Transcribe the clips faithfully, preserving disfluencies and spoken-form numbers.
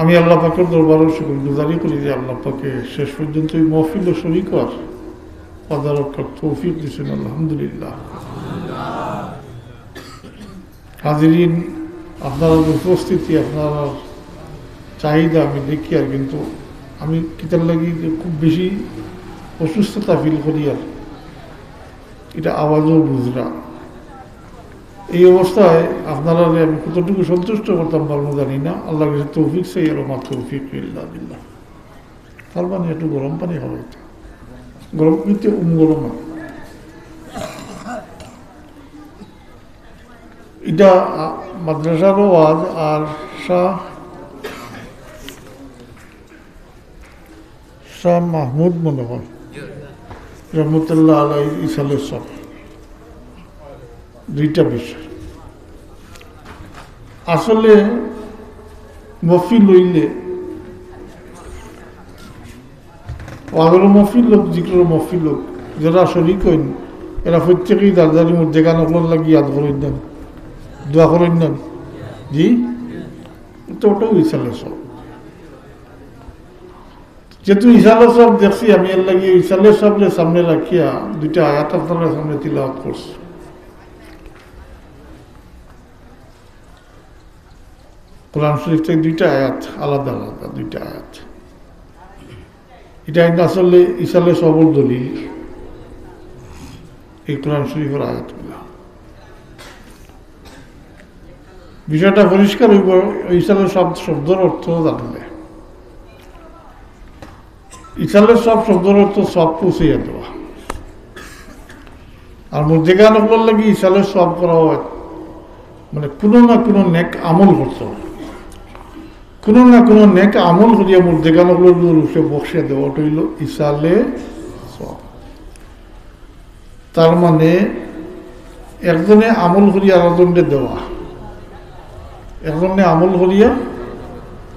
আমি আল্লাহ পাকের দরবারো শুকরগুজারি করি যে আল্লাহ পাকে শেষ পর্যন্ত এই মহফিলো শরীক হওয়ার, ওয়াদা রক্ষার তৌফিক দিয়েছেন, আলহামদুলিল্লাহ। হাজিরিন, আপনারার উপস্থিতি, আপনারার চাহিদা আমি দেখি, আর কিন্তু আমি কিতার লাগি যে খুব বেশি অসুস্থতা ফিল করি, আর এটা আওয়াজও বুঝরা। এই অবস্থায় আপনারারে আমি কতটুকু সন্তুষ্ট করতাম পারবো জানি না, আল্লাহর কাছে তৌফিক চাই, আর আমার তৌফিক ইল্লা বিল্লাহ। তার মানে একটু গরম পানি খাওয়াইতে, গরম পানিতে উম গরম হয়। এটা, আ, মাদ্রাসারও ওয়াজ আর শাহ, শাহ মাহমুদ মনে হয় রহমতুল্লাহ আলাই ইসালে সব দুইটা বিষয়। আসলে মফিল লইলে ওয়াজর মহফিল লোক, জিকিরর মহফিল লোক, যারা শরিক হইন, এরা প্রত্যেকেই দারদারি মুর্দেগান অকলর লাগি ইয়াদ করইন না, দোয়া করইন না। জি, তো ওটাও ইসালে সব। যেহেতু ইসালে সব দেখছি আমি, এর লাগি ইসালে সবরে সামনে রাখিয়া দুইটা আয়াত আপনারার সামনে তিলাওয়াত করছি। কোরআন শরীফ থেকে দুইটা আয়াত, আলাদা আলাদা দুইটা আয়াত। এটা কিন্তু আসলে ইসালে সবর দলিল, এই কোরআন শরীফের আয়াতগুলা। বিষয়টা পরিষ্কার হইব, ইসালে সব শব্দর অর্থ জানলে। ইসালে সব শব্দর অর্থ সব পৌঁছাইয়া দেওয়া। আর মুর্দেগান অকলর লাগি ইসালে সব করা হয়, মানে কোনো না কোনো নেক আমল করতে হয়। কোনো না কোনো নেক আমল করিয়া মুর্দেগান অকলর উপরে বক্সিয়া দেওয়া, ওটা হইল ইসালে সব। তার মানে একজনে আমল করিয়া আরেকজনরে দেওয়া, একজনে আমল করিয়া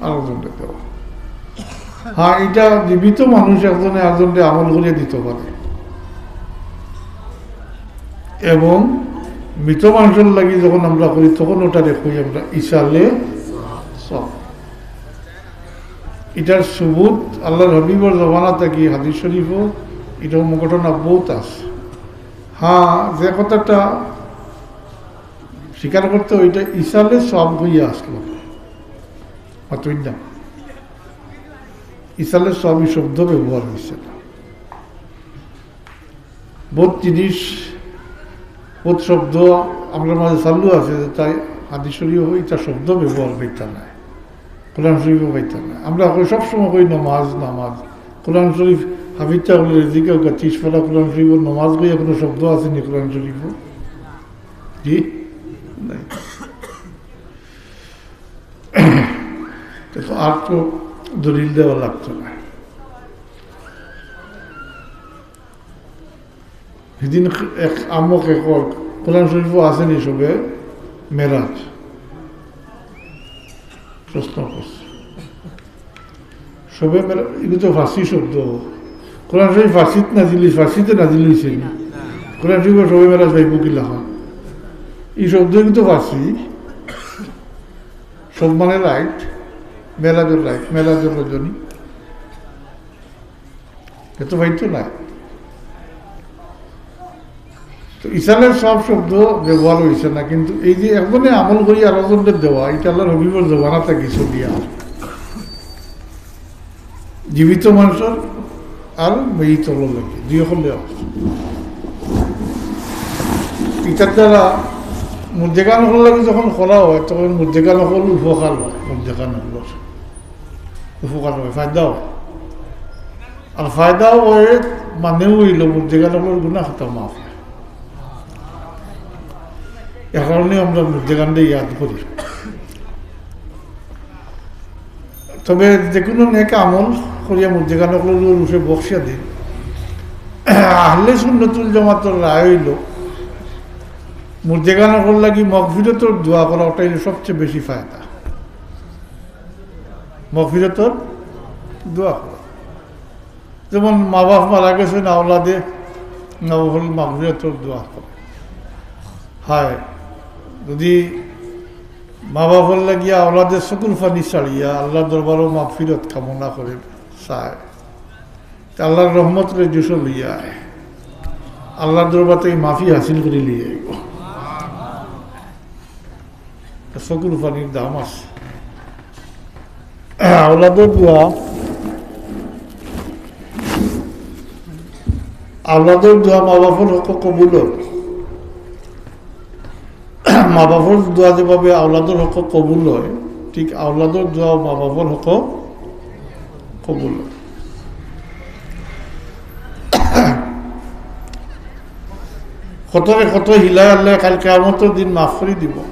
আরেকজনরে দেওয়া। হ্যাঁ, এটা জীবিত মানুষ একজনে আরেকজনরে আমল করিয়া দিতে পারে, এবং মৃত মানুষর লাগি যখন আমরা করি তখন ওটারে কই আমরা ইসালে সব। এটার সুবুত আল্লাহর হাবিবর জমানা থাকি হাদিস শরীফও, এটার ঘটনা বহুত আছে। হ্যাঁ, যে কথাটা স্বীকার করতে হয়, এটা ইসালে সব হইয়া আসলো, মাতুই না। ইসালে সব এই শব্দ ব্যবহার হয়েছে না। বহুত জিনিস, বহুত শব্দ আমরার মাঝে চালু আছে, যে তাই হাদিস শরীফও ইটা শব্দ ব্যবহার হইতা নাই, কোরআন শরীফও হইতা নাই। আমরা কই, সবসময় কই নমাজ, নমাজ। কোরআন শরীফ হাফিজা হলে রেজিকা তিরিশ পারা কোরআন শরীফও নমাজ কইয়া কোনো শব্দ আছে নি কোরআন শরীফও? জি? নাই। তো আর তো দলিল দেওয়া লাগতো না। সেদিন এক আমকে কর, কোরআন শরীফও আছে নি শবে মেরাজ? প্রশ্ন করছে। শবে মেরাজ, এগুলো তো ফার্সি শব্দ। কোরআন শরীফ ফার্সিত নাজিল, ফার্সিতে নাজিল হইছে নি? কোরআন শরীফ শবে মেরাজ ভাই বুকি লেখা। এই শব্দ এগুলো তো ফার্সি। শব মানে রাইত, মেরাজর রাইত, মেরাজর রজনী। এ তো পাইতো না। তো ইসালের সব শব্দ ব্যবহার হইছে না, কিন্তু এই যে একজনে আমল করি আর একজনকে দেওয়া, এটা আল্লাহর হাবিবর জমানা থাকি চলিয়া। জীবিত মানুষর আর মেইতর লাগি, দুই হকলে। এটার দ্বারা মুর্দেগান হকল লাগি যখন করা হয়, তখন মুর্দেগান হকল উপকার হয়, মুর্দেগান হকল উপকার হয়, ফায়দা হয়। আর ফায়দা হয় মানে হইল মুর্দেগান হকলর গুনাহ খাতা মাফ হয়। এ কারণে আমরা মুর্দেগানরে ইয়াদ করি। তবে যে কোনো নেক আমল করিয়া মুর্দেগান হকলর উপরে বকশিয়া দিন। আহলে সুন্নতুল জামাতর রায় হইল মুর্দেগান হকলর লাগি মগফিরতর দোয়া করা, ওটাই সবচেয়ে বেশি ফায়দা। মগফিরতর দোয়া করা। যেমন মা বাপ মারা গেছেন, আওলাদে মা বাপর মাগফিরাতর দোয়া করে। হায়, যদি মা বাপর লাগিয়া আওলাদে চকুর পানি ছাড়িয়া আল্লাহর দরবারো মাগফিরত কামনা করে চায়। তে আল্লাহর রহমতরে জুশো লইয়া আয়। আল্লাহর দরবার থাকি মাফি হাসিল করি লইয়া আইবো। চকুর পানির দাম আছে। আওলাদর দোয়া, আওলাদর দোয়া মা বাপর হক কবুল অয়। মা বাপর দোয়া যেভাবে আওলাদর হক কবুল অয়, ঠিক আওলাদর দোয়াও মা বাপর হক কবুল অয়। কতরে কত হিলায় আল্লাহ কাল কিয়ামতর দিন মাফ করি দিবো।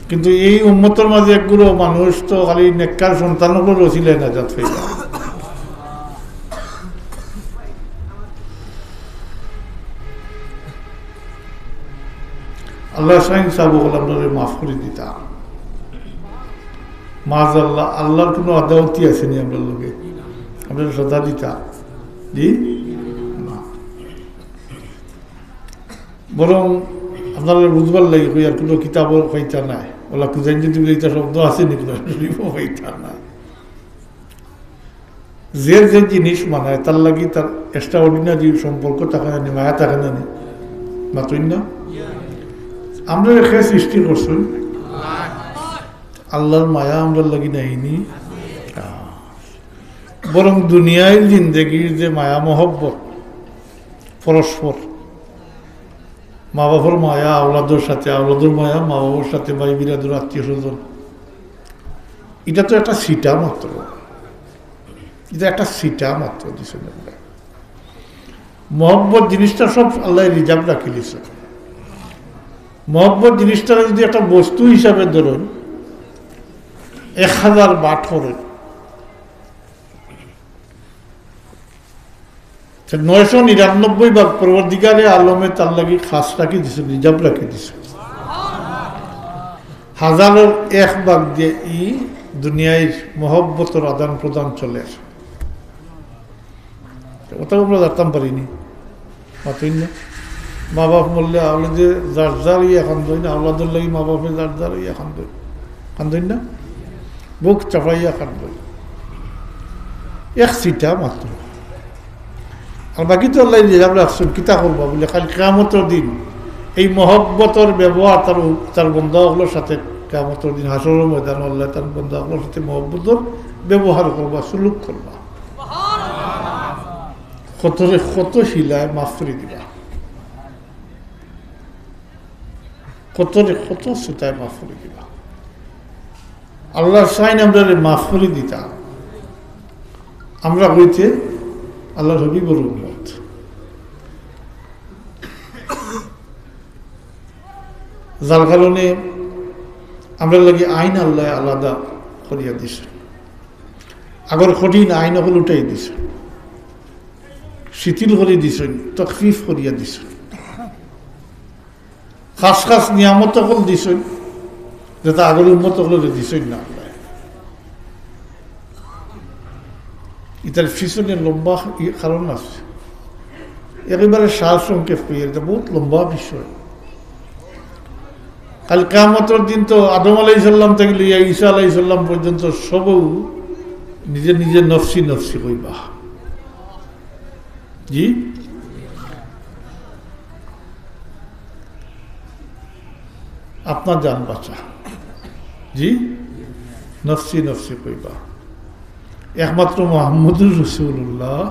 কিন্তু এই উম্মতর মাঝে একগুলো মানুষ তো খালি নেককার সন্তান অকলর ওসিলায় নাজাত পাইবা। আল্লাহ সাইন সাহেব অকল আপনারে মাফ করি দিতা। মাজাল্লাহ, আল্লাহর কোনো আদাওয়াতি আছে নি আমরার লগে? আপনারা সাজা দিতা? জি? না। বরং আপনারা বুঝবার লাগি কই, আর কোনো কিতাবও পাইতা নাই। ওলা খুঁজাইন যদি বলি, ইতা শব্দ আছে নি কোনো শরীফও পাইতা নাই। যে যে জিনিস মানায়, তার লাগি তার extraordinary সম্পর্ক থাকে না নি, মায়া থাকে না নি? মাতইন না? আমরারে কে সৃষ্টি করছইন? আল্লাহর মায়া আমরার লাগি নাই নি? বরং দুনিয়ার জিন্দেগির যে মায়া মহব্বত পরস্পর, মা বাপর মায়া আওলাদর সাথে, আওলাদর মায়া মা বাপর সাথে, ভাই বিরাদর, আত্মীয় স্বজন, ইটা তো একটা ছিটা মাত্র, ইটা একটা ছিটা মাত্র দিছইন আল্লায়। মহব্বত জিনিসটা সব আল্লায় reserve রাখি দিছইন। মহব্বত জিনিসটা যদি একটা বস্তু হিসাবে ধরইন, এক হাজার বাট করইন, তে নয়শো নিরানব্বই ভাগ পরওয়ারদিগারে আলমে তার লাগি খাস রাখি দিছইন, reserve রাখি দিছইন। হাজারর এক ভাগ দিয়া ই দুনিয়ার মহব্বতর আদান প্রদান চলের। অতা আমরা জানতাম পারি নি। মাতইন না? মা বাপ মরলে আওলাদে যার যার ইয়া কান্দইন, আওলাদর লাগি মা বাপে যার যার ইয়া কান্দইন। কান্দইন না? বুক চাপাইয়া কান্দইন। এক ছিটা মাত্র। আর বাকি তো আল্লায় reserve রাখছইন, কিতা করবা বুলে, কাল কিয়ামতর দিন এই মহব্বতর ব্যবহার তার, তার বন্দা অকলর সাথে, কিয়ামতর দিন হাশরর ময়দানো আল্লায় তার বন্দা অকলর সাথে মহব্বতর ব্যবহার করবা, সুলুক করবা। কতরে কত হিলায় মাফ করি দিবা, কতরে কত সুতায় মাফ করি দিবা। আল্লায় চাইন আমরারে মাফ করি দিতা, আমরা অইতে আল্লাহর হাবিবর উম্মত। যার কারণে আমরার লাগি আইন আল্লায় আলাদা করিয়া দিছইন। আগর কঠিন আইন অকল উঠাই দিছইন, শিথিল করি দিছইন, তখফিফ করিয়া দিছইন। খাস খাস নিয়ামত অকল দিছইন, যেটা আগর উম্মত অকলরে দিছইন না আল্লায়। ইতার পিছনে লম্বা ই-, কারণ আছে। একেবারে সার সংক্ষেপ করি, এটা বহুত লম্বা বিষয়। কাল কিয়ামতর দিন তো আদম আলাইহিস সালাম থাকি লইয়া ঈসা আলাইহিস সালাম পর্যন্ত সবউ নিজে নিজে নফসি নফসি কইবা। জি? আপনার জান বাঁচা। জি? নফসি নফসি কইবা। একমাত্র মুহাম্মদুর রাসূলুল্লাহ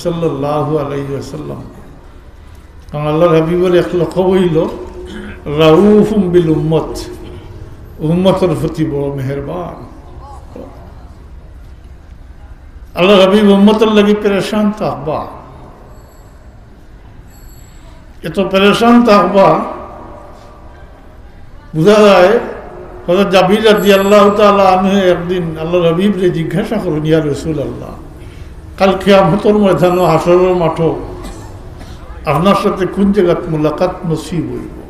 সাল্লাল্লাহু আলাইহি ওয়াসাল্লাম। কারণ আল্লাহর হাবিবর এক লক্ষ্য অইল রাউফুম বিল উম্মত, উম্মতর প্রতি বড় মেহেরবান। আল্লাহর হাবিব উম্মতর লাগি পেরেশান থাকবা। এত পেরেশান থাকবা, বুঝা যায়, হযরত জাবির রাদিয়াল্লাহু তাআলা আনহু একদিন আল্লাহর হাবিবরে জিজ্ঞাসা করইন, "ইয়া রাসূলুল্লাহ, কাল কিয়ামতর ময়দানো হাশরর মাঠো আপনার সাথে কোন জাগাত মুলাকাত নসিব অইবো?"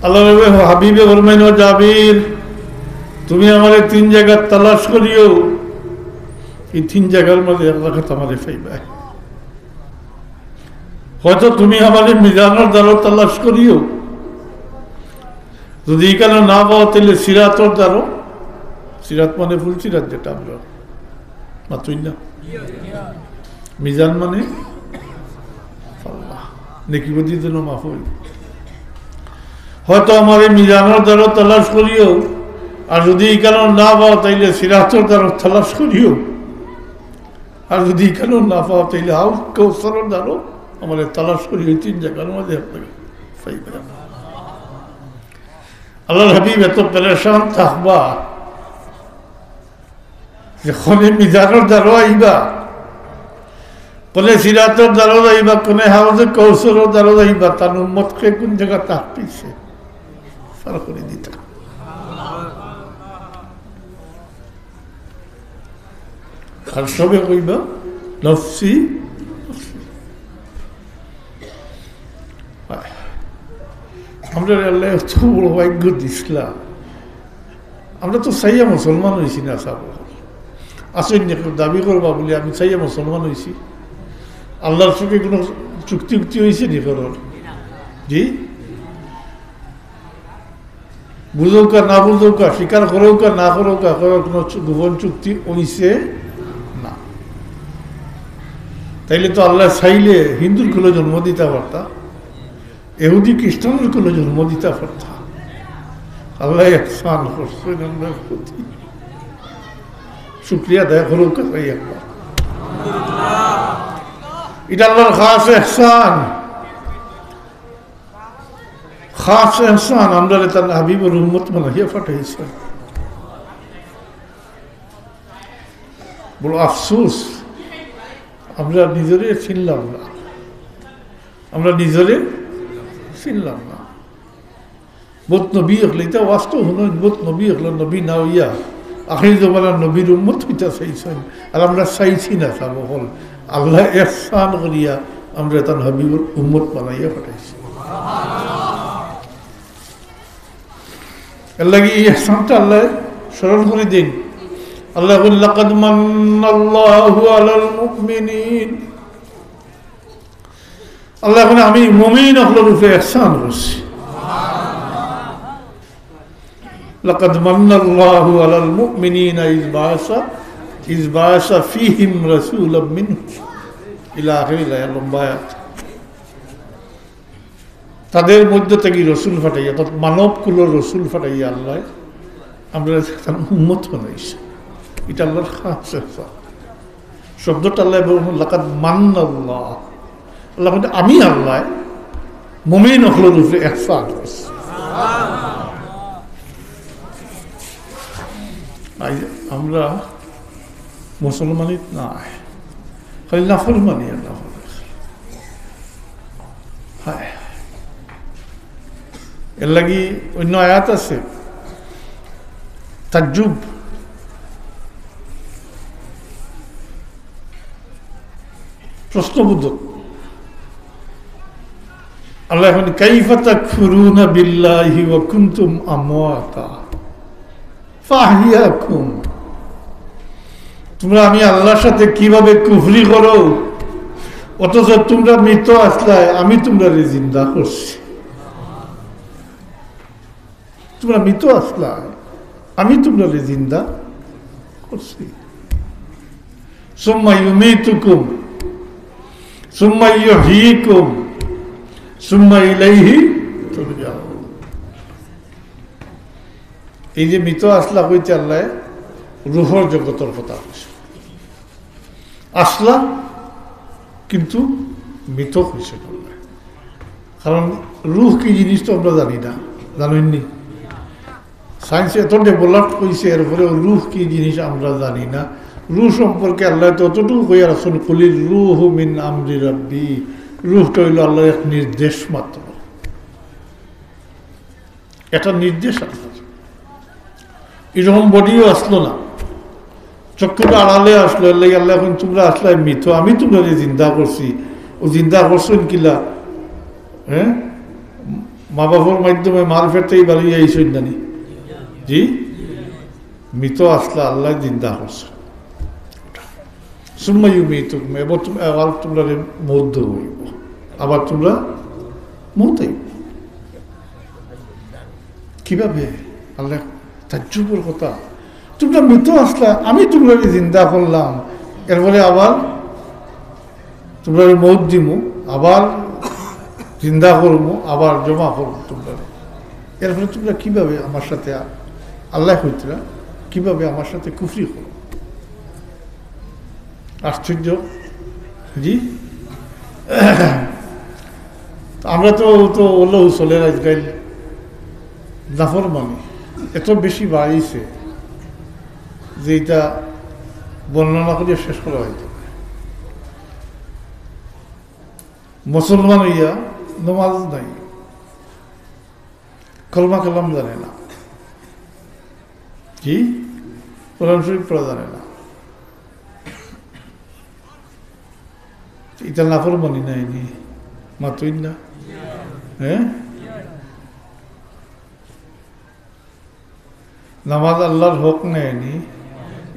আল্লাহর হাবিবে ফরমাইন, "ও জাবির, তুমি আমারে তিন জাগাত তালাশ করিও, ই তিন জাগার মাঝে এক জাগাত আমারে পাইবায়।" হয়তো তুমি আমারে মিজানর দ্বারো তালাশ করিও, যদি ইখানো না পাও, তাইলে সিরাতর দ্বারো। সিরাত মানে ফুল সিরাত, যেটা আমরা মাতুই না। মিজান মানে পাল্লা, নেকি বদি যেন মাপ অইবো। হয়তো আমারে মিজানর দ্বারো তালাশ করিও, আর যদি ইখানো না পাও, তাইলে সিরাতর দ্বারো তালাশ করিও, আর যদি ইখানো না পাও, তাইলে হাউজ কাউসারর দ্বারো আমারে তালাশ করিও। এই তিন জাগার মাঝে আপনারে পাইবা। আল্লাহর হাবিব এত পেরেশান থাকবা যে কোনে মিজানর দ্বারো আইবা, কোনে সিরাতর দ্বারো যাইবা, কোনে হাউজে কৌসরর দ্বারো যাইবা, তান উম্মতকে কোন জাগা তাকপিছে পার করি দিতা। আর সবে কইবা, "নফসি, নফসি।" আমরা আল্লাহ এত বড় ভাগ্য দিছলা। আমরা তো চাইয়া মুসলমান অইছি না, সাব। আসলে নি কেউ দাবি করবা বলে, "আমি চাইয়া মুসলমান অইছি।" আল্লাহর সঙ্গে কোনো চুক্তি উক্তি অইছে নি করোর? জি? বুঝউক্কা না বুঝউক্কা, স্বীকার করউক্কা না করউক্কা, করোর কোনো চু-, গোপন চুক্তি অইছে না। তাইলে তো আল্লাহ চাইলে হিন্দুর কুলো জন্ম দিতা পারতা, এহুদি খ্রিস্টানর কুলো জন্ম দিতা পারতা। আল্লাহ এহসান করছইন আমরার প্রতি। শুকরিয়া আদায় করউক্কা চাই একবার। ইটা আল্লাহর খাস এহসান। খাস এহসান, আমরারে তান হাবিবর উম্মত বানাইয়া পাঠাইছইন। বড় আফসোস, আমরা নিজরে চিনলাম না, আমরা নিজরে চিনলাম না। বহুত নবী অকলে, ইটা বাস্তব হুনইন, বহুত নবী অকলে নবী না অইয়া আখিরি জমানার নবীর উম্মত অইতা চাইছইন, আর আমরা চাইছি না। সাব অকল আল্লাহ এহসান করিয়া আমরারে তান হাবিবর উম্মত বানাইয়া পাঠাইছইন। এরলাগি ই এহসানটা আল্লাহ স্মরণ করি দিন। আল্লাহ কইন, "লাকাদ মান্নাল্লাহু আলাল মুমিনিন।" আল্লাহ কইন, "আমি মুমিন অকলর উপরে এহসান করছি।" "লাকাদ মান্নাল্লাহু আলাল মুমিনিনা ইয বাআসা, ইয বাআসা ফীহিম রাসূলাম মিনহুম।" ইলা আখিরিল আয়াত, লম্বা আয়াত। তাদের মধ্য থাকি রসুল পাঠাইয়া, অর্থাৎ মানব কুলর রসুল পাঠাইয়া আল্লাহ আমরারে তান উম্মত বানাইছইন। ইটা আল্লাহর খাস এহসান। শব্দটা আল্লাহ বলেন, "লাকাদ মান্নাল্লাহ।" আল্লাহ বলেন, "আমি আল্লাহ মুমিন অকলর উপরে এহসান করছি।" আই, আমরা মুসলমানিত নাই, খালি নাফরমানি আর নাফরমানি। হায়। এরলাগি অন্য আয়াত আছে, তাজ্জুব, প্রশ্নবোধক। আল্লাহ কইন, "কাইফা তাকফুরুনা বিল্লাহি ওয়া কুনতুম আমওয়াতা ফাআহইয়াকুম।" তোমরা আমি আল্লাহর সাথে কিভাবে কুফরি করো, অথচ তোমরা মৃত আছলায়, আমি তোমরারে জিন্দা করছি। তোমরা মৃত আছলায়, আমি তোমরারে জিন্দা করছি। সুম্মা ইউমীতুকুম, সুম্মা ইউহয়ীকুম, সুম্মা ইলাইহি তুরজাউন। এই যে মৃত আছলা কইতে আল্লাহ রুহর জগতর কথা কইছে। আছলা কিন্তু মৃত কইছে আল্লাহ। কারণ রুহ কি জিনিস তো আমরা জানি না, জানইননি? সায়েন্সে এত ডেভেলপ অইছে, এরপরেও রুহ কি জিনিস আমরা জানি না। রুহ সম্পর্কে আল্লাহ তো অতটুকু কইয়া রাখছইন, "কুলির রুহু মিন আমরি রাব্বি।" রুহটা অইলো আল্লাহর এক নির্দেশ মাত্র, একটা নির্দেশ আল্লাহর। এরকম বডিও আছলো না, চক্ষুটা আড়ালে আছলো, এরলাগি আল্লাহ কইন, "তোমরা আছলায় মৃত, আমি তোমরারে জিন্দা করছি।" ও জিন্দা করছইন কিলা? হ্যাঁ, মা বাপর মাধ্যমে মার পেট থাকি বারইয়া আইছইন না নি? জি, মৃত আছলা, আল্লাহ জিন্দা করছইন। সুম্মা ইউমীতুকুম, এবার তুম-, আবার তোমরারে মউত দেওয়া অইবো, আবার তোমরা মউত অইবো। কিভাবে? আল্লাহ, তাজ্জুবর কথা। তোমরা মৃত আছলা, আমি তোমরারে জিন্দা করলাম, এরপরে আবার তোমরারে মউত দিমু, আবার জিন্দা করমু, আবার জমা করমু তোমরারে। এরপরে তোমরা কিভাবে আমার সাথে আ-, আল্লাহ কইতরা, কিভাবে আমার সাথে কুফরি করো? আশ্চর্য। জি? তো আমরা তো, তো অইলো চলের আজকাল নাফরমানি এত বেশি বাড়িছে যে এটা বর্ণনা করে শেষ করা হয়তো। মুসলমান হইয়া নমাজ নাই, কলমা কালাম জানে না, কি কোরআন শরীফ পড়া জানে না। এটা নাফরমানি নায়নি? মাতইন না? হ্যাঁ, নামাজ আল্লাহর হক নায়নি?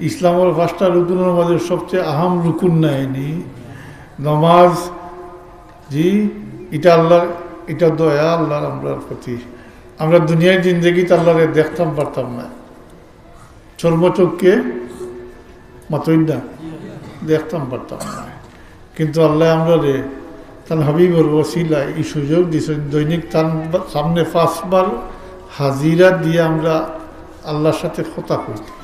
ইসলামর পাঁচটা রুকুনর মাঝে সবচেয়ে আহাম রুকুন নায়নি? নামাজ, জি, এটা আল্লাহর, এটা দয়া আল্লাহর আমরার প্রতি। আমরা দুনিয়ার জিন্দেগিত আল্লাহরে দেখতাম পারতাম না, চর্মচক্ষে মাতইন না, দেখতাম পারতাম না। কিন্তু আল্লাহ আমরারে তান হাবিবর ওসিলায় এই সুযোগ দিছইন, দৈনিক তান বা-, সামনে পাঁচবার হাজিরা দিয়া আমরা আল্লাহর সাথে কথা কইতাম,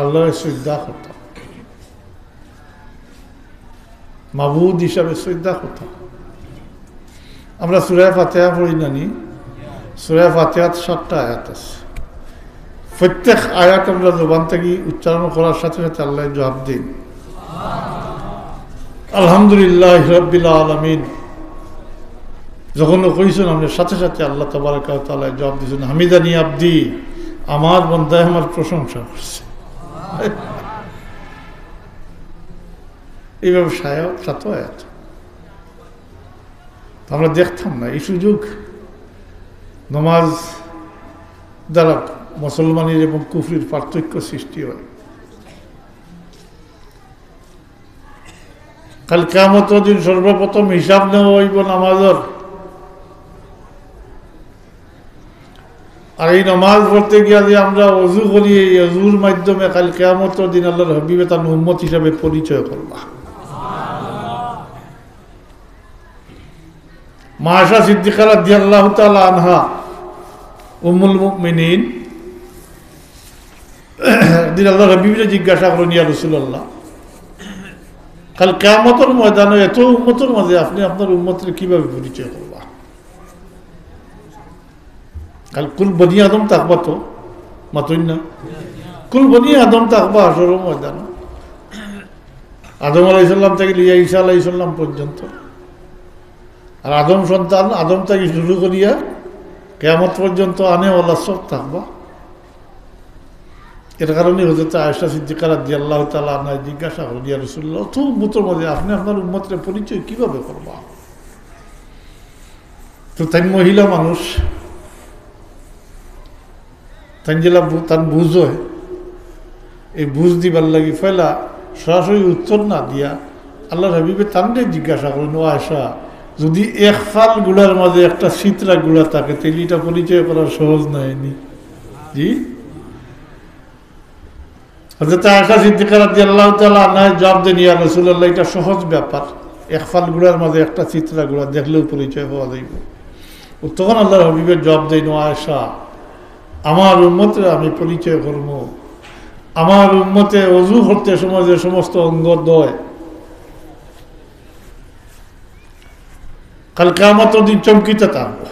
আল্লাহরে শ্রদ্ধা করতাম, মাবুদ হিসাবে শ্রদ্ধা করতাম। আমরা সূরা ফাতিহা পড়ি নানি? সূরা ফাতিহাত সাতটা আয়াত আছে। প্রত্যেক আয়াত আমরা জবান থাকি উচ্চারণ করার সাথে সাথে আল্লাহ জবাব দেইন, "আলহামদুলিল্লাহি রাব্বিল আলামিন।" যখন কইছইন, আমরা সাথে সাথে আল্লাহ তাবারাকা ওয়া তাআলা জবাব দিছইন, "হামিদানি আবদি, আমার বন্দায় আমার প্রশংসা করছে।" এইভাবে সায়া-, সাত আয়াত। তো আমরা দেখতাম না এই সুযোগ। নমাজ দ্বারা মুসলমানের এবং কুফরির পার্থক্য সৃষ্টি হয়। কাল কিয়ামতর দিন সর্বপ্রথম হিসাব নেওয়া হইব নামাজর। আর এই নামাজ পড়তে গিয়া যে আমরা অজু করি, এই অজুর মাধ্যমে কাল কিয়ামতর দিন আল্লাহর হাবিবে তান উম্মত হিসাবে পরিচয় করবা। মা আয়েশা সিদ্দিকা রাদিয়াল্লাহু তাআলা আনহা, উম্মুল মুমিনিন, একদিন আল্লাহর হাবিবরে জিজ্ঞাসা করইন, "ইয়া রাসূলুল্লাহ, কাল কিয়ামতর ময়দানে এত উম্মতর মাঝে আপনি আপনার উম্মতরে কিভাবে পরিচয় করবা?" কাল কুল বনি আদম থাকবা তো, মাতইন না? কুল বনি আদম থাকবা হাশরর ময়দানে। আদম আলাইহিস সালাম থাকি লইয়া ঈসা আলাইহিস সালাম পর্যন্ত। আর আদম সন্তান, আদম থাকি শুরু করিয়া কিয়ামত পর্যন্ত আনেওয়ালা সব থাকবা। এর কারণে হযরত আয়েশা সিদ্দিকা রাদিয়াল্লাহু তাআলা আনহা জিজ্ঞাসা করইন, "ইয়া রাসূলুল্লাহ, অত উম্মতর মাঝে আপনি আপনার উম্মতরে পরিচয় কিভাবে করবা?" তো তাইন মহিলা মানুষ, তাইন যেলা বু-, তান বুঝ হয়, এই বুঝ দিবার লাগি পয়লা সরাসরি উত্তর না দিয়া আল্লাহর হাবিবে তানরে জিজ্ঞাসা করইন, "ও আয়েশা, যদি এক ফাল গুড়ার মাঝে একটা ছিতরা গুড়া থাকে, তাইলে এটা পরিচয় করা সহজ নায়নি?" জি? হযরত আয়েশা সিদ্দিকা রাদিয়াল্লাহু তাআলা আনহা জবাব দেইন, "ইয়া রাসূলুল্লাহ, এটা সহজ ব্যাপার, এক ফাল গুড়ার মাঝে একটা ছিতরা গুড়া দেখলেও পরিচয় পাওয়া যাইব।" ও তখন আল্লাহর হাবিবে জবাব দেইন, "ও আয়েশা, আমার উম্মতরে আমি পরিচয় করমু, আমার উম্মতে অজু করতে সময় যে সমস্ত অঙ্গ দেয়, কাল কিয়ামতর দিন চমকিতে থাকবো।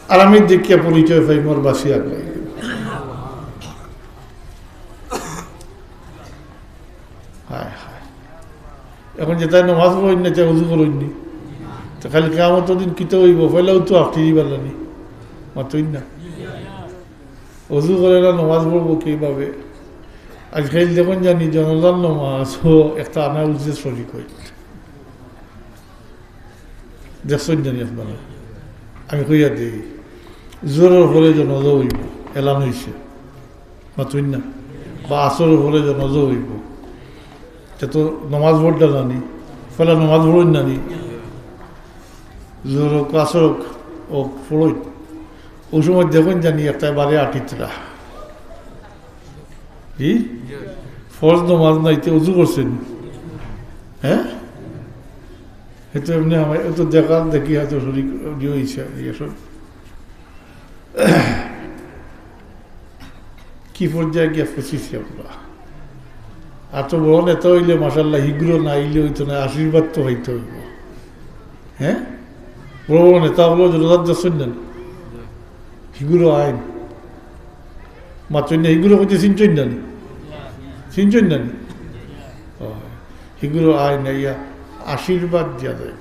আর আমি দেখিয়া পরিচয় পাইমু আর বাঁচিয়া নাই।" হায় হায়। এখন যেতায় নমাজ পড়ইন না, তে অজু করইন নি। তো কাল কিয়ামতর দিন কিতা হইব? পয়লাও তো আটকে দিবার লাগি। মাতইন না। অজু করে না, নমাজ পড়বো কিভাবে? আজকাল দেখইন জানি জানাজার নমাজ, ও একটা আনা উচিত শরিক হয়। দেখছইন জানি আপনারা? আমি কইয়া দেই, জোহরর পরে জানাজা হইব, এলান হইছে। মাতইন না? বা আসরর পরে জানাজা হইব। তে তো নমাজ পড়তা নানি, পয়লা নমাজ পড়ইন নানি? জোহর হোক, আসর হোক, ও ফলইন। ওই সময় দেখইন জানি একটা বারে আটিতরা। জি? ফরজ নমাজ নাইতে উজু করছেন। হ্যাঁ? এ তো এমনি আমার, এ তো দেখা দেখি হয়তো শরীর ইয়ে হয়েছে, ইয়ে সব। কি পর্যায়ে গিয়া ফসিছি আমরা? আর তো বড় নেতা হইলে মাশাআল্লাহ হিগুরো না আইলে হইতো না, আশীর্বাদ তো হইতে হইব। হ্যাঁ, বড় বড় নেতা হলো জোরদার দর্শন নেন, হিগুরো আইন মাতইন না, হিগুরো কইতে চিনছইন না নি? চিনছইন না নি? ও, হিগুরো আইন আইয়া আশীর্বাদ দিয়া যায়।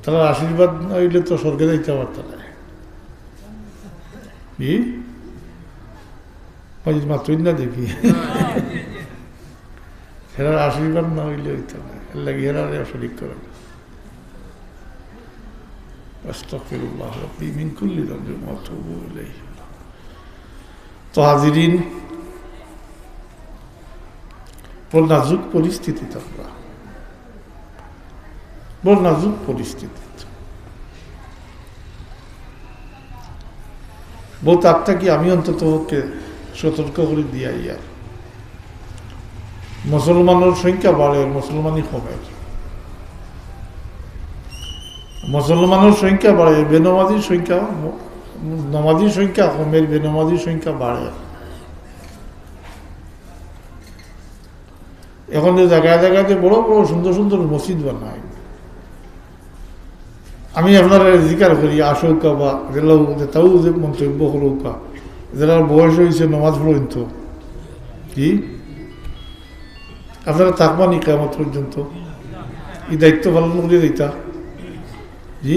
তারা আশীর্বাদ না হইলে তো স্বর্গে যাইতে পারত না। জি? মাতইন না দেখি। হেরার আশীর্বাদ না হইলে হইতো না, এর লাগি হেরারে শরিক করে। আস্তাগফিরুল্লাহ রাব্বি মিন কুল্লি যামবিন ওয়া আতুবু ইলাইহি। তো হাজিরিন, বড় নাজুক পরিস্থিতিত আমরা, বড় নাজুক পরিস্থিতিত। বউত আগ থাকি আমি অন্তত পক্ষে সতর্ক করি দিয়া আইয়ার। মুসলমানর সংখ্যা বাড়ের, মুসলমানি কমের। মুসলমানর সংখ্যা বাড়ের, বেনমাজির সংখ্যা, নমাজির সংখ্যা কমের, বেনমাজির সংখ্যা বাড়ের। এখন যে জায়গায় জায়গায় যে বড় বড় সুন্দর সুন্দর মসজিদ বানায়, আমি আপনারারে জিকার করি, আসউক্কা বা যেলাউ, যেতাউ যে মন্তব্য করউক্কা, যেলার বয়স হইছে নমাজ পড়ইন তো, কি আপনারা থাকবা নি কিয়ামত পর্যন্ত? এই দায়িত্ব পালন করি দিতা? জি,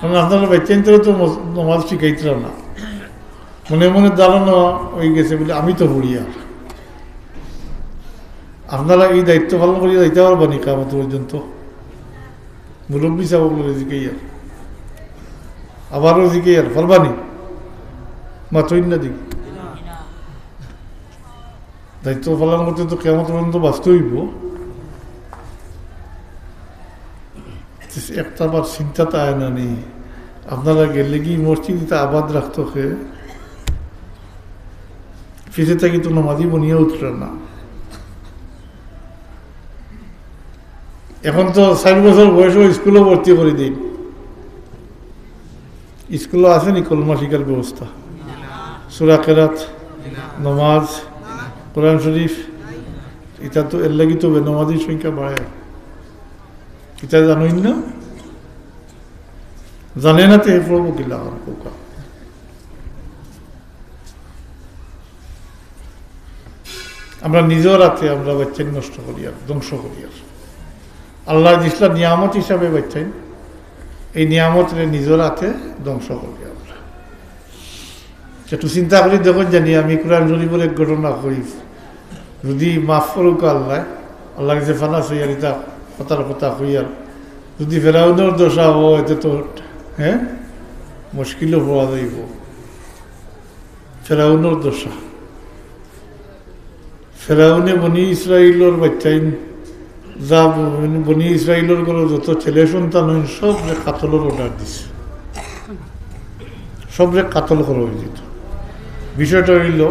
কারণ আপনারা বাচ্চাইন্তরে তো মস-, নমাজ শিখাইতরা না, মনে মনে ধারণা হয়ে গেছে বলে আমি তো পড়ি আর। আপনারা এই দায়িত্ব পালন করিয়া যাইতা পারবা নি কিয়ামত পর্যন্ত? মুরব্বী সাহেব বলে জিকাইয়ার, আবারও জিকাইয়ার, পারবা নি? মাতইন না দেখি। দায়িত্ব পালন করতে তো কিয়ামত পর্যন্ত বাঁচতে হইব। একটা বার চিন্তাত আয় না নি, আপনারা গেলে কি মসজিদ এটা আবাদ রাখতো কে? পিছে থাকি তো নমাজি বনিয়া উঠরা না। এখন তো চার বছর বয়সে স্কুলে ভর্তি করি দিন। স্কুলে আছে নি কলমা শিখার ব্যবস্থা? সূরা কেরাত, নমাজ, কোরআন শরীফ, এটা তো এর লাগি তো বেনমাজির সংখ্যা বাড়ে। এটা জানইন না? জানে না তে প্রভু কিলা আর কোকা। আমরা নিজর হাতে আমরা বাচ্চাইন নষ্ট করিয়ার, ধ্বংস করিয়ার। আল্লায় দিছলা নিয়ামত হিসাবে বাচ্চাইন, এই নিয়ামতরে নিজর হাতে ধ্বংস করিয়ার। একটু চিন্তা করি দেখো জানি, আমি কোরআন শরীফর এক ঘটনা কই, যদি মাফ করুক আল্লায়, আল্লার কাছে ফানা চাইয়ার, ইটা কথার কথা কইয়ার। যদি ফেরাউনর দশা হয়, এতে তো, হ্যাঁ, মুশকিলও হওয়া যাইব। ফেরাউনর দশা। ফেরাউনে বনি ইসরাইলর বাচ্চাইন, যা বনি ইসরাইলর ঘরো যত ছেলে সন্তান অইন, সবরে কাতলর order দিছে, সবরে কাতল করা অইযিত। বিষয়টা অইলো,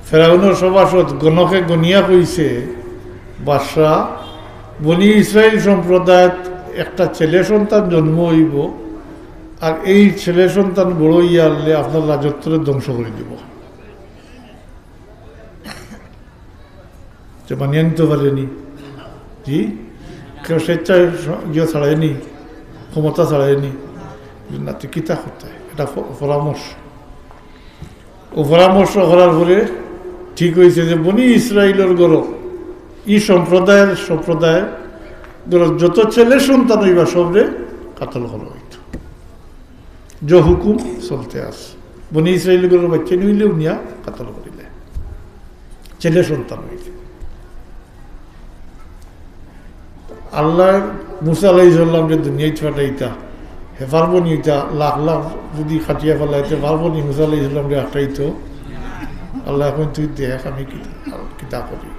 ফেরাউনর সভাসদ গণকে গনিয়া কইছে, "বাদশা, বনি ইসরাইল সম্প্রদায়ত একটা ছেলে সন্তান জন্ম অইব, আর এই ছেলে সন্তান বড় অইয়া আইলে আপনার রাজত্বরে ধ্বংস করি দিব।" যে মানিয়া নিতে পারেনি। জি? কেউ স্বেচ্ছায় স-, ইয়ে ছাড়ায়নি, ক্ষমতা ছাড়ায়নি। না, তুই কিতা করতে? এটা প-, পরামর্শ। ও পরামর্শ করার পরে ঠিক অইছে যে বনি ইসরাইলর ঘরো, ই সম্প্রদায়র, সম্প্রদায় ঘরো যত ছেলে সন্তান অইবা সবরে কাতল করা অইতো। যে হুকুম চলতে আছে। বনি ইসরাইল ঘরর বাচ্চাইন অইলেও নিয়া কাতল করিলে। ছেলে সন্তান অইলে। আল্লায় মুসা আলাইহিস সালামরে দুনিয়াত পাঠাইতা, হে পারবো নি ইতা লাখ লাখ যদি কাটিয়া ফালাইতে পারবো নি মুসা আলাইহিস সালামরে আটকাইতো? আল্লায় কইন তুই দেখ আমি কিতা, কিতা করি।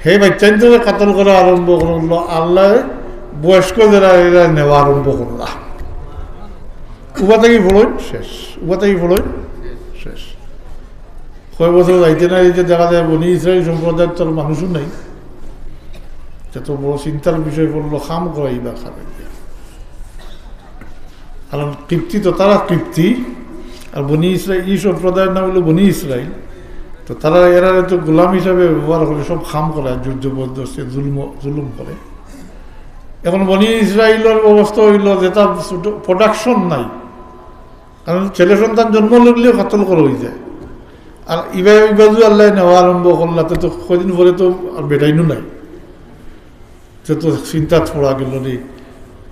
হে বাচ্চাইন্তরে কাতল করা আরম্ভ করলো, আল্লায় বয়স্ক যারা, এরা নেওয়া আরম্ভ করলা। উবা থাকি পড়ইন শেষ, উবা থাকি পড়ইন শেষ। কয় বছর যাইতে না যাইতে দেখা যায় বনি ইসরাইল সম্প্রদায়ের তো আর মানুষও নাই। এটা তো বড় চিন্তার বিষয় পড়লো, খাম করাইবা কারে দিয়া। কারণ কিপ্তি তো তারা কিপ্তি, আর বনি ইসরাইল, এই সম্প্রদায়ের নাম হলো বনি ইসরাইল। তো তারা এরারে তো গোলাম হিসাবে ব্যবহার করে, সব খাম করে, আর জোর জবরদস্তি, জুলুম, জুলুম করে। এখন বনি ইসরাইলের অবস্থা হইল যে তার প্রোডাকশন নাই, কারণ ছেলে সন্তান জন্ম নিলেও কাতল করা হয়ে যায়। আর ইবা ইবাজু আল্লাহ নেওয়া আরম্ভ করলা, তো, তো কদিন পরে তো আর বেটাইনও নাই। তো, তো চিন্তাত পড়া গেল রে,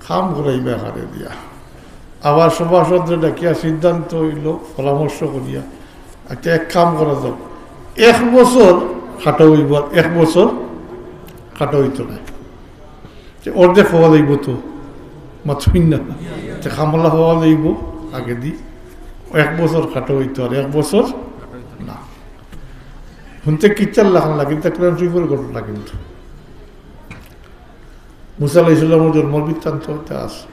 খাম করাইবা কারে দিয়া। আবার সভাসদরে ডাকিয়া সিদ্ধান্ত হইল, পরামর্শ করিয়া, আচ্ছা, এক কাম করা যাক, এক বছর খাটা হইব, আর এক বছর খাটা হইতো না। যে অর্ধেক হওয়া যাইব তো, মাতইন না। যে খামলা হওয়া যাইব আগে দি, এক বছর খাটা হইতো আর এক বছর না। শুনতে কিচ্ছার লাখান লাগে, কিন্তু কোরআন শরীফের ঘটনা কিন্তু। মুসা আলাইহিস সালামের জন্ম বৃত্তান্ত হতে আছে।